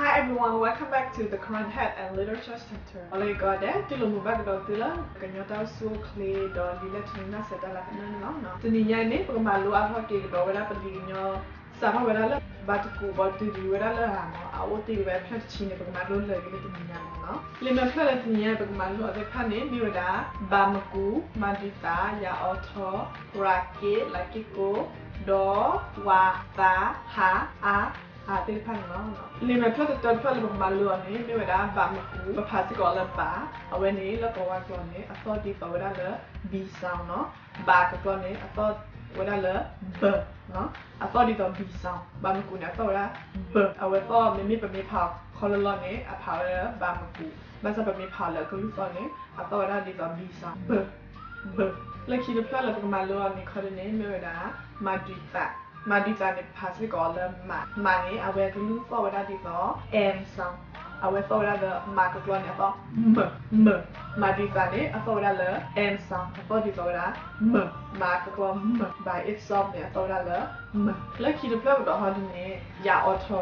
Hi everyone, welcome back to the Karen Head and Literature Center. အီၤလၢကီးဒဲး တူၢ်လိာ်မုာ်ဘၣ်ကဒီးသုလၢ ကညီတၢ်အိၣ်ဆူၣ်အိၣ်ချ့ ဒီးလံာ်လဲၢ်ထူနၢ်စဲးတၢ်လၢကနၢန့ၣ်လီၤ. တနံၤညါအံၤန့ၣ် ပကမၤလိအါထီၣ်က့ၤကဒီးဝဲဒၣ်ပလံာ်ကညီ စးထီၣ်ဝဲဒၣ်လၢ ဘၣ်တကူးဘီတုၤဒံးဝဲဒၣ်လၢဧၤနီၤ အအိၣ်တ့ၢ်ဝဲဖျၢၣ်တဆံန့ၣ် ပကမၤလိလၢာ်က့ၤလၢတနံၤညါလီၤနီၤ. လံာ်မဲာ်ဖျၢၣ်လၢတနံၤညါ ပကမၤလိအီၤသ့ၣ်တဖၣ်န့ၣ် မ့ၢ်ဝဲဒၣ် ဘၣ်မကူး, မၤဒုးသး, ယၤအီထီ, ရၤက့ၣ်, လးက့ၣ်ကိၣ်, ဒီး ဝၤ, သး, ဟး, အါ, အါသ့ၣ်တဖၣ်န့ၣ်လီၤ. လံာ်မဲာ်ဖျၢၣ်တတၢတဖျၢၣ်လၢပကမၤလိအီၤန့ၣ် မ့ၢ်ဝဲဒၣ် ဘၣ်မကူး, ပဖးစ့ၢ်ကီးလၢဘၣ်, အဝဲန့ၣ် လၢကီၤဝါကျိာ်န့ၣ် အသီၣ်ဒ်သိးဝဲဒၣ်လၢ B sound နီၤ. ဘၣ်ကကျီန့ၣ် အသီၣ်ဝဲဒၣ်လၢ ဘၣ် နီၤ, အသီၣ်ဒ်သိး B sound, ဘၣ်မကူးန့ၣ် အသီၣ်ဝဲဒၣ် ဘၣ်, အဝဲသီၣ်မ့မ့ၢ်ပမ့ၢ်ဖးခီလီၤလီၤန့ၣ် အဖးဝဲလၢဘၣ်မကူး, ဘၣ်ဆၣ်ပမ့ၢ်ဖးလၢအကလုၢ်သီၣ်န့ၣ် အသီၣ်ဝဲဒၣ်ဒ်သိး B sound, ဘၣ်, ဘၣ်. လၢခံတဖျၢၣ်လၢပကမၤလိအီၤန့ၣ်ခီဒ်န့ၣ် မ့ၢ်ဝဲဒၣ် မၤဒုးသး, မၤဒုးသးန့ၣ် ပဖးစ့ၢ်ကီးလၢမး, မးန့ၣ် အဝဲကလုၢ်သီၣ်ဝဲဒၣ်ဒ်သိး M sound, အဝဲသီၣ်ဝဲဒၣ်လၢ မၤကကျီန့ၣ် အသီၣ် မၢ်, မၢ်, မၤဒုးသးန့ၣ် အသီၣ်ဝဲဒၣ်လၢ M sound, အသီၣ်ဒ်သိးဝဲဒၣ် မၢ်, မၤကကျီမၢ်, ဘၣ် it soft န့ၣ် အသီၣ်ဝဲဒၣ်လၢ မၢ်. လၢခံတဖျၢၣ်ကဒီးဟီဒ်န့ၣ် ယၤအီထီ,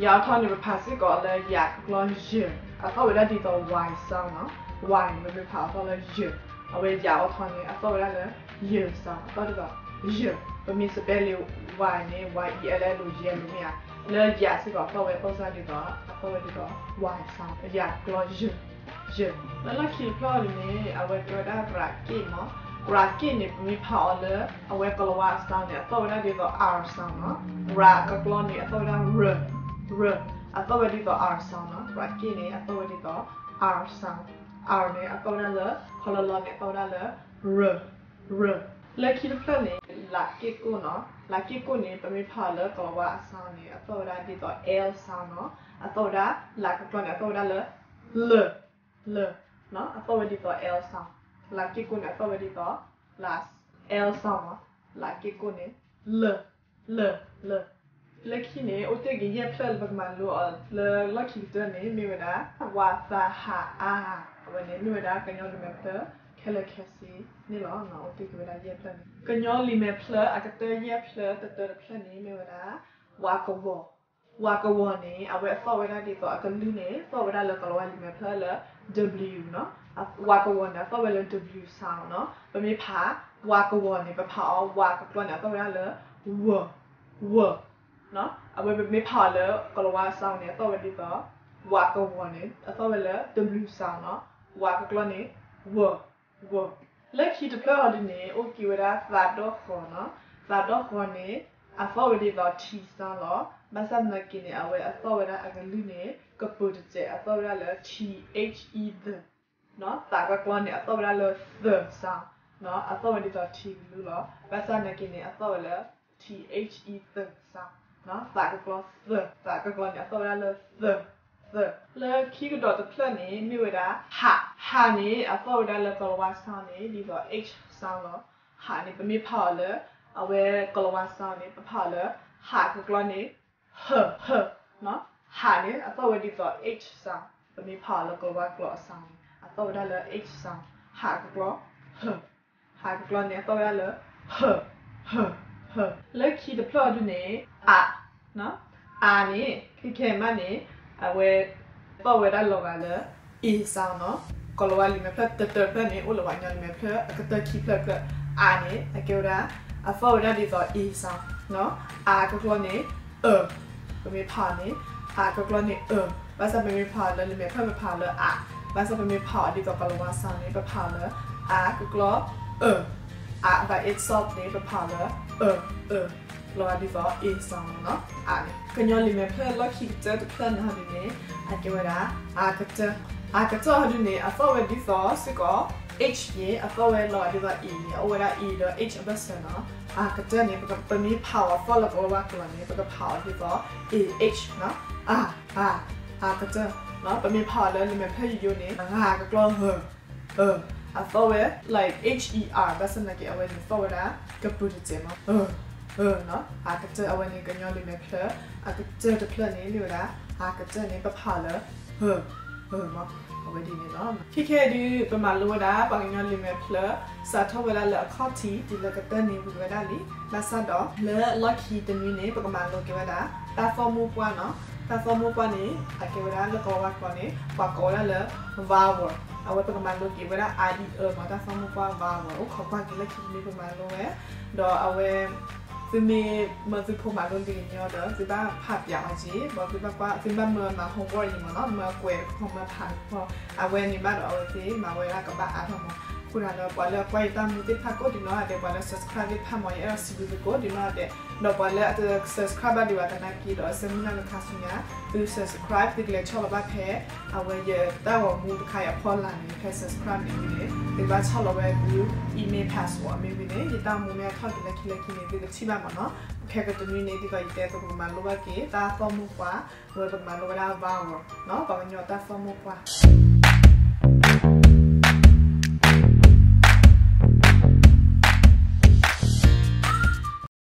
ယၤအီထီန့ၣ် ပဖးစ့ၢ်ကီးလၢယၤကကျီယၢၢ်, အသီၣ်ဝဲဒၣ်ဒ်သိး Y sound နီၤ, Y န့ၣ် ပမ့ၢ်ဖးအသီၣ်လၢယၢၢ်, အဝဲယၤအီထီန့ၣ် အသီၣ်ဝဲဒၣ်လၢ ယၢၢ် sound, အသီၣ်ဒ်သိး ယၢၢ်, ပမ့ၢ် spelling လံ Y န့ၣ် Y E L L ယဲၢ် မ့ၢ်ဧါ, လၢယၤစ့ၢ်ကီးအသီၣ်ဝဲ အသီၣ်ဒ်သိး အသီၣ်ဝဲဒ်သိး Y sound, ယၤကကျီယၢၢ်, ယၢၢ်. လၢလီၢ်ခံတဖျၢၣ်အီၤဒ်န့ၣ် အဝဲကဲဝဲဒၣ် ရၤက့ၣ် မၢ်, ရၤက့ၣ်န့ၣ် ပမ့ၢ်ဖးအီၤလၢ အဝဲကီၤလၤဝါအ sound န့ၣ် အသီၣ်ဝဲဒၣ်ဒ်သိး R sound နီၤ, ရၤကကျီန့ၣ် အသီၣ်ဝဲဒၣ် ရၢၢ်, ရၢၢ်, အသီၣ်ဝဲဒ်သိး R sound နီၤ, ရၤက့ၣ်န့ၣ် အသီၣ်ဝဲဒ်သိး R sound, R န့ၣ် အသီၣ်ဝဲဒၣ်လၢ ခီလီၤလီၤန့ၣ် အသီၣ်ဝဲဒၣ်လၢ ရၢၢ်, ရၢၢ်. လၢခံတဖျၢၣ်န့ၣ် လးက့ၣ်ကိၣ်နီၤ, လးက့ၣ်ကိၣ်န့ၣ် ပမ့ၢ်ဖးအီၤလၢကီၤလၤဝါအ sound န့ၣ် အသီၣ်ဝဲဒၣ်ဒ်သိး L sound နီၤ, အသီၣ်ဝဲဒၣ် လးကကျီန့ၣ် အသီၣ်ဝဲဒၣ်လၢ လၢၢ်, လၢၢ်, အသီၣ်ဝဲဒ်သိး L sound, လးက့ၣ်ကိၣ်န့ၣ် အသီၣ်ဝဲဒ်သိး လး, L sound မၢ်, လးက့ၣ်ကိၣ်န့ၣ် လၢၢ်, လၢၢ်, လၢၢ်. လၢခံန့ၣ် အိၣ်တ့ၢ်က့ၤယဲၢ်ဖျၢၣ်လၢပကမၤလိအီၤလၢလီၢ်ခံကတၢၢ်န့ၣ် မ့ၢ်ဝဲဒၣ် ဝၤသးဟးအါ, အဝဲန့ၣ်မ့ၢ်ဝဲဒၣ်ကညီလံာ်မဲာ်ဖျၢၣ်ခဲလၢာ်ခဲဆ့န့ၣ်လီၤ. အိၣ်တ့ၢ်က့ၤဝဲဒၣ်ယဲၢ်ဖျၢၣ်န့ၣ် ကညီလံာ်မဲာ်ဖျၢၣ်အကတၢၢ်ယဲၢ်ဖျၢၣ်တတၢတဖျၢၣ်န့ၣ် မ့ၢ်ဝဲဒၣ် ဝၤကဝီၤ, ဝၤကဝီၤန့ၣ် အဝဲအသီၣ်ဝဲဒၣ်ဒ်သိးအကလုၢ်န့ၣ် သီၣ်ဝဲဒၣ်လၢကီၤလၤဝါလံာ်မဲာ်ဖျၢၣ်လၢ W နီၤ, ဝၤကဝီၤန့ၣ် အသီၣ်ဝဲလၢ W sound နီၤ, ပမ့ၢ်ဖး ဝၤကဝီၤန့ၣ် ပဖးအီၤ ဝၤကကျီန့ၣ် အသီၣ်ဝဲဒၣ်လၢ ဝၢၢ်, ဝၢၢ် နီၤ, အဝဲပမ့ၢ်ဖးအီၤလၢကီၤလၤဝါ sound န့ၣ် အသီၣ်ဝဲဒ်သိး ဝၤကဝီၤန့ၣ် အသီၣ်ဝဲလၢ W sound နီၤ, ဝၤကကျီန့ၣ် ဝၢၢ်, ဝၢၢ်. လၢခံတဖျၢၣ်အီၤဒ်န့ၣ် အိၣ်က့ၤဝဲဒၣ်သးဒီၣ်ဃီၤနီၤ, သးဒီၣ်ဃီၤန့ၣ် အသီၣ်ဝဲဒ်သိး T sound လီၤ, ဘၣ်ဆၣ်သနာ်က့န့ၣ် အဝဲအသီၣ်ဝဲဒၣ်အကလုၢ်န့ၣ် ကပၢၤတစဲး အသီၣ်ဝဲဒၣ်လၢ T H E သၢ နီၤ, သးကကျီန့ၣ် အသီၣ်ဝဲဒၣ်လၢ သၢၢ် sound နီၤ, အသီၣ်ဝဲဒ်သိး T ကလုၢ်လီၤ, ဘၣ်ဆၣ်သနာ်က့န့ၣ် အသီၣ်ဝဲလၢ T H E သၢၢ် sound နီၤ, သးကကျီသၢၢ်, သးကကျီန့ၣ် အသီၣ်ဝဲဒၣ်လၢ သၢၢ်, သၢၢ်. လၢခံကဒီးတဖျၢၣ်န့ၣ် မ့ၢ်ဝဲဒၣ် ဟး, ဟးန့ၣ် အသီၣ်ဝဲဒၣ်လၢကီၤလၤဝါ sound န့ၣ် ဒ်သိး H sound လီၤ, ဟးန့ၣ် ပမ့ၢ်ဖးအီၤလၢ အဝဲကီၤလၤဝါ sound န့ၣ် ပဖးအီၤလၢ ဟးကကျီန့ၣ် ဟၢၢ်, ဟၢၢ် နီၤ, ဟးန့ၣ် အသီၣ်ဝဲဒ်သိး H sound, ပမ့ၢ်ဖးအီၤလၢကီၤလၤဝါကျိာ်အ sound န့ၣ် အသီၣ်ဝဲဒၣ်လၢ H sound, ဟးကကျီ ဟၢၢ်, ဟးကကျီန့ၣ် အသီၣ်ဝဲဒၣ်လၢ ဟၢၢ်, ဟၢၢ်, ဟၢၢ်. လၢခံတဖျၢၣ်အီၤဒ်န့ၣ် အး, အးန့ၣ် ခဲခဲမးန့ၣ် အဝဲသီၣ်ဝဲဒၣ်လီၤဂာ်လၢ A sound နီၤ, ကီၤလၤဝါလံာ်မဲာ်ဖျၢၣ်တတၢတဖျၢၣ်န့ၣ် အိၣ်လၢပှၤကညီလံာ်မဲာ်ဖျၢၣ်အကတၢၢ်ခံဖျၢၣ်တဖျၢၣ်, အးန့ၣ် အကဲဝဲဒၣ် အသီၣ်ဝဲဒၣ်ဒ်သိး A sound နီၤ, အးကကျီန့ၣ် အၢၣ်, ပမ့ၢ်ဖးအီၤန့ၣ် အးကကျီန့ၣ် အၢၣ်, ဘၣ်ဆၣ်ပမ့ၢ်ဖးအီၤလၢလံာ်မဲာ်ဖျၢၣ် ပဖးအီၤလၢ အး, ဘၣ်ဆၣ်ပမ့ၢ်ဖးအီၤဒ်သိးကီၤလၤဝါ sound န့ၣ် ပဖးအီၤလၢ အးကကျီ အၢၣ်, အး ဘၣ် it soft န့ၣ် ပဖးအီၤလၢ အၢၣ်, အၢၣ်, လီၤဂာ်ဒ်သိး A sound နီၤ, အးန့ၣ်. ကညီလံာ်မဲာ်ဖျၢၣ်လီၢ်ခံကတၢၢ်တဖျၢၣ်န့ၣ်ဟီဒ်န့ၣ် အကဲဝဲဒၣ် အးကတၢၢ်, အးကတၢၢ်ဟီဒ်န့ၣ် အသီၣ်ဝဲဒ်သိးစ့ၢ်ကီး H န့ၣ် အသီၣ်ဝဲလီၤဂာ်ဒ်သိး A န့ၣ် အိၣ်ဝဲဒၣ် A ဒီး H အဘၢၣ်စၢၤနီၤ, အးကတၢၢ်န့ၣ် ပမ့ၢ်ဖးအီၤသီၣ်လၢကီၤလၤဝါကျိာ်န့ၣ် ပကဖးအီၤဒ်သိး A H နီၤ, အး, အး, အးကတၢၢ်, ပမ့ၢ်ဖးအီၤလၢလံာ်မဲာ်ဖျၢၣ်ယိယိန့ၣ် ဂၤကကျီဂၢၢ်, အသီၣ်ဝဲ like H E R ဘၣ်ဆၣ်သနာ်က့ အဝဲန့ၣ်သီၣ်ဝဲဒၣ် ကပၢၤတစဲးမး, အၢၣ်, အၢၣ်နီၤ, အးကတၢၢ် အဝဲန့ၣ် ကညီလံာ်မဲာ်ဖျၢၣ် အကတၢၢ်တဖျၢၣ်န့ၣ် မ့ၢ်ဝဲဒၣ် အးကတၢၢ်န့ၣ် ပဖးအီၤလၢ အၢၣ်, အၢၣ်မး, အဝဲဒ်န့ၣ်လီၤ. ခဲခဲအံၤဒုး ပမၤလိဝဲဒၣ် ပှၤကညီလံာ်မဲာ်ဖျၢၣ် စးထီၣ်ဝဲဒၣ်လၢအခီၣ်ထံး တုၤလၢကတၢၢ်န့ၣ် ဝံၤဝဲဒၣ်လံ. ဘၣ်ဆၣ်ဒီး လၢလီၢ်ခံတနွံန့ၣ် ပကမၤလိက့ၤဝဲဒၣ် တၢ်သီၣ်မိၢ်ပှၢ်နီၤ. တၢ်သီၣ်မိၢ်ပှၢ်န့ၣ် အကဲဝဲဒၣ်လၢကီၢ်ဝါကျိာ်န့ၣ် ပှၤကိးဝဲဒၣ်လၢ vowel, အဝဲပကမၤလိက့ၤဝဲဒၣ် အ အံၤ အၢ မ့ၢ်တၢ်သီၣ်မိၢ်ပှၢ် vowel အိၣ်ခိးကွၢ်က့ၤလၢခံတနွံပမၤလိဝဲ, ဒီးအဝဲ သုမ့ၢ်မၢသုဖိမၤလိလံာ်ကညီဒီး သုဘၣ်ဖးပၠးအီၤက့ၤ, ဘၣ်သုဘၣ်ကွၢ် သုဘၣ်မၢမၤ homework အံၤမ့ၢ်နီၤ, မၢအကွဲးတခီမၢဖးတခီ, အဝဲန့ၣ်ဘၣ်ဒီးအဝဲသ့ၣ်မၤဝဲဒၣ်ကဘၣ်အါထီၣ်မး. အဃိသတးဒီး ပှၤလၢအကွၢ်ယတၢ်မူသ့ၣ်တဖၣ်ကိးဒံးနီၢ်ဂၤဒဲး, ပှၤလၢ subscribe သ့ၣ်တဖၣ်မ့ၢ် ယအဲၣ်ဒိးစံးဘျုးသုကိးဒံးနီၢ်ဂၤဒဲး, ဒီးပှၤလၢအတ subscribe ဘၣ်ဒံးဘၣ်သနာ်က့ဒီး ဆၢမုၢ်လၢ်လၢခါဆူညါ သု subscribe သုကလဲၤဆီၣ်လီၤဘၣ်ဖဲ အဝဲယတၢ်ဂီၤမူတခါအံၤအဖီလာ်န့ၣ် ဖဲ subscribe န့ၣ်ဝံၤန့ၣ် သုကဘၣ်ဆီၣ်လီၤဝဲသု email password မ့ၢ်ဝံၤန့ၣ် ယတၢ်မူမ့ၢ်အထီၣ်က့ၤလၢခံလၢခံန့ၣ် သုကထံၣ်ဘၣ်မ့ၢ်နီၤ. ခဲကတနွံန့ၣ် ဒ်သိးယတဲအသိး ပကမၤလိဘၣ်က့ၤ တၢ်သီၣ်မိၢ်ပှၢ်, ဝဲပကမၤလိဝဲဒၣ် vowel နီၤ, ပှၤကညီတၢ်သီၣ်မိၢ်ပှၢ်.